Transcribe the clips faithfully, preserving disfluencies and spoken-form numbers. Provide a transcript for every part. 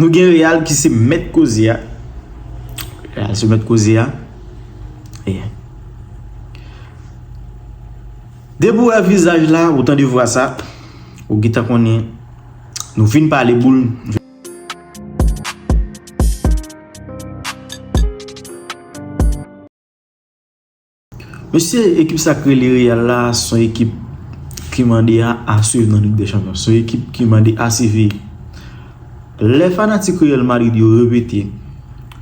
Nou gen Real ki se mèt koze a. Real se mèt koze a. E depi w wè vizaj la, ou tande vwa sa, ou gentan konnen nou vin pale boul. Mesye, ekip sa k rele Real la, se yon ekip ki mande a, a swiv nan Lig dè Chanpyon. Se yon ekip ki mande a siveye. Lè fanatik Real Madrid yo repete,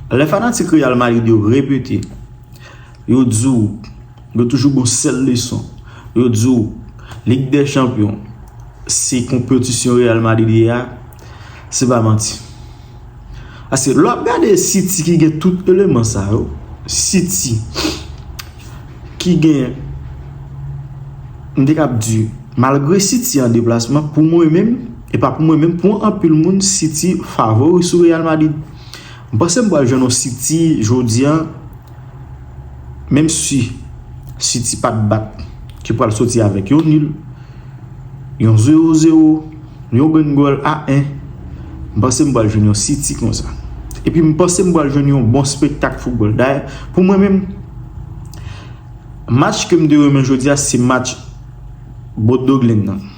lè fanatik Real Madrid yo repete, yo di w, yo toujou ba w sèl leson. Yo di w, Lig dè Chanpyon, se konpetisyon Real Madrid ye a, se pa manti. Paske lè w ap gade City ki gen tout eleman sa yo, City ki gen, m te kab di, malgre City an deplasman, pou mwen menm, e pa pou mwen menm, pou anpil moun, City favori sou Real Madrid. M panse m pral jwenn yon City jodi a, menm si City pa t bat, ki pral soti avèk yon nil, yon zewo zewo, yon grenn gòl a en. M panse m pral jwenn yon City konsa. Epi m panse m pral jwenn yon bon spektak foutbòl. Dayè, pou mwen menm, match ke m te renmen jodi a, se match Bordeaux Glen nan.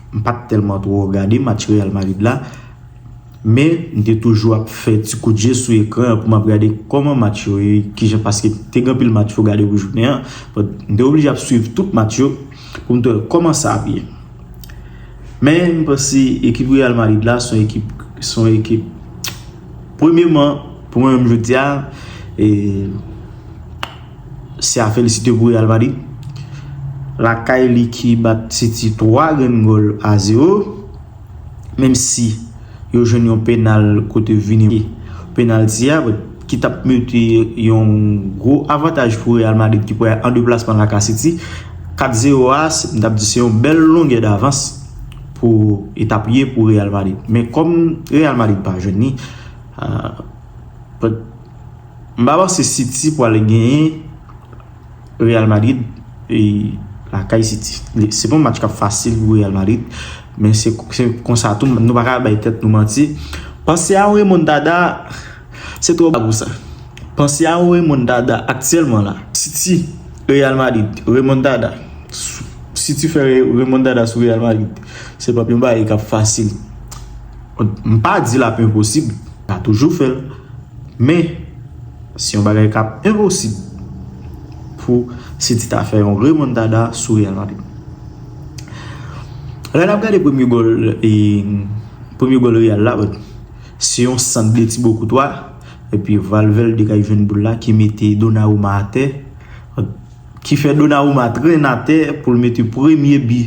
M pa t tèlman twò gade match Real Madrid la, men m te toujou ap fè ti kout je sou ekran an pou m ap gade kòman match yo ye, kijan, paske te gen anpil match pou gade pou jounen an. But, m te oblije ap swiv tout match yo pou m te wè kòman sa ap ye. Men m panse ekip Real Madrid la se yon ekip, se yon ekip, premyeman, pou mwen menm jodi a, e, se a felisite pou Real Madrid. Lakay li ki bat City twa grenn gòl a zewo. Menm si yo jwenn yon penal kote Vini, penalti a, ki t ap mete yon gwo avantaj pou Real Madrid ki pral an deplasman lakay City. Kat zewo a, se, m t ap di se yon bèl longè davans pou etap ye pou Real Madrid. Men kòm Real Madrid pa jwenn li, ah, but, m pa panse City pral genyen Real Madrid e lakay City. Li, se pa yon match k ap fasil pou Real Madrid, men se, se konsa tou, nou pa ka bay tèt nou manti. Panse a yon remontada, se twò ba pou sa. Panse a yon remontada aktyèlman la. City, Real Madrid, remontada. City fè re-, remontada sou Real Madrid. Se p ap yon bagay k ap fasil. M pa di l ap enposib, l a toujou fè l. Men, se yon bagay k ap enposib pou City ta fè yon remontada sou Real Madrid. Lè n ap gade premye gòl, e, premye gòl Real la, se yon sant de Thibaut Courtois, epi Valverde k al jwenn boul la, ki mete Donnarumma atè, ki fè Donnarumma trennen atè pou l mete premye bi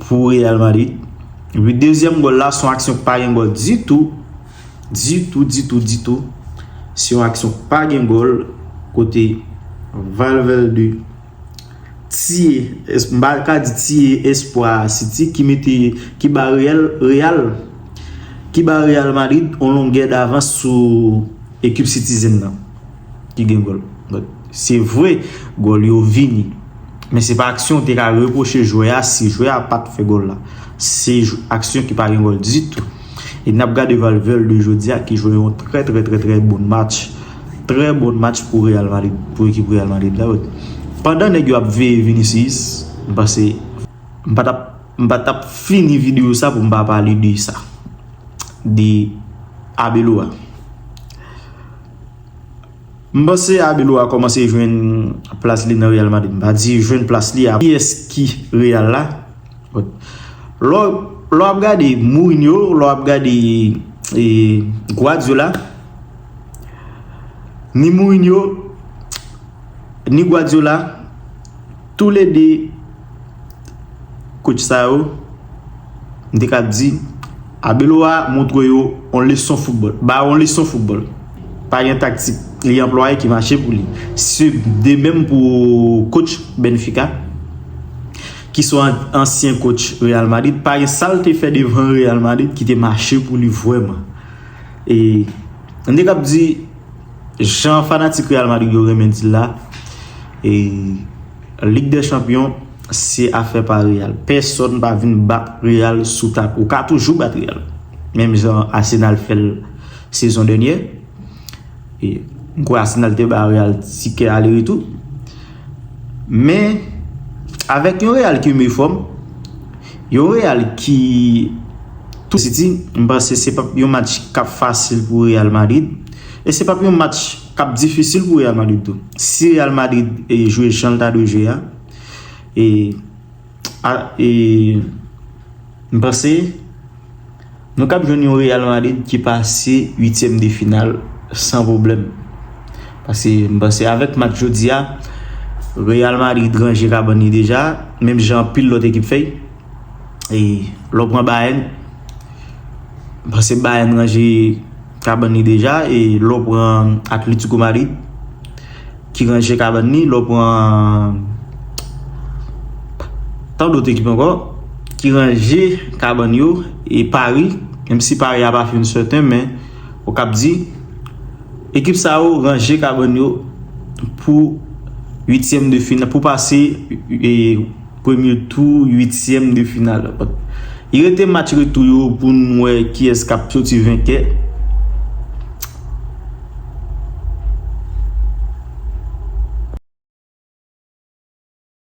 pou Real Madrid. Epi dezyèm gòl la, se yon aksyon k pa gen gòl ditou. Ditou, ditou, ditou. Se yon aksyon k pa gen gòl, kote Valverde tiye, es-, m pa ka di tiye espwa City ki mete, ki ba Real, Real, ki ba Real Madrid yon longè davans sou ekip Citizen nan ki gen gòl. But, se vre, gòl yo vini. Men se pa aksyon w te ka repwoche jwè a si jwè a pa t fè gòl la. Se jw-, aksyon ki pa gen gòl ditou. E n ap gade Valverde jodi a ki jwe yon trè, trè, trè, trè bon match. Trè bon match pou Real Madrid, pou ekip Real Madrid la. Pandan nèg yo ap veye Vinicius, m panse m pa t ap, m pa t ap fini videyo sa pou m pa pale de sa. De Arbeloa. M panse Arbeloa kòmanse jwenn plas li nan Real Madrid. M pa di jwenn plas li a kiyès ki Real la. But, lè w, lè w ap gade Mourinho, lè w ap gade, e, Guardiola, ni Mourinho, ni Guardiola, toulede coach sa yo, m te ka di, Arbeloa montre yo yon leson foutbòl. Ba yo yon leson foutbòl. Pa gen taktik li anplwaye ki mache pou li. Se de menm pou coach Benfica, ki se yon an-, ansyen coach Real Madrid. Pa gen sa l te fè devan Real Madrid ki te mache pou li vrèman. E m te kab di, jan fanatik Real Madrid yo renmen di l la, e Lig dè Chanpyon, se afè pa Real. Pèsonn pa vin bat Real sou tapè. Ou ka toujou bat Real. menm jan Arsenal fè l sezon dènyè. E m kwè Arsenal te ba Real tikè ale retou. Men, avèk yon Real ki mete fòm, yon Real ki tou City, m panse se p ap yon match k ap fasil pou Real Madrid. E se p ap yon match k ap difisil pou Real Madrid tou. Si Real Madrid e jwe jan l ta dwe jwe a, e, a, e m panse nou kab jwenn yon Real Madrid ki pase uityèm de final san pwoblèm. Paske m panse avèk match jodi a, Real Madrid ranje kabann li deja, menm jan anpil lòt ekip fè. E lè w pran Bayern, m panse Bayern ranje kabann li deja, e lè w pran Atletico Madrid ki ranje kabann li, lè w pran tan dòt ekip ankò ki ranje kabann yo, e Paris, menm si Paris a pa fin sèten, men ou kab di ekip sa yo ranje kabann yo pou uityèm de final, pou pase e, premye tou uityèm de final. Li rete match retou yo pou n wè kiyès k ap soti venkè.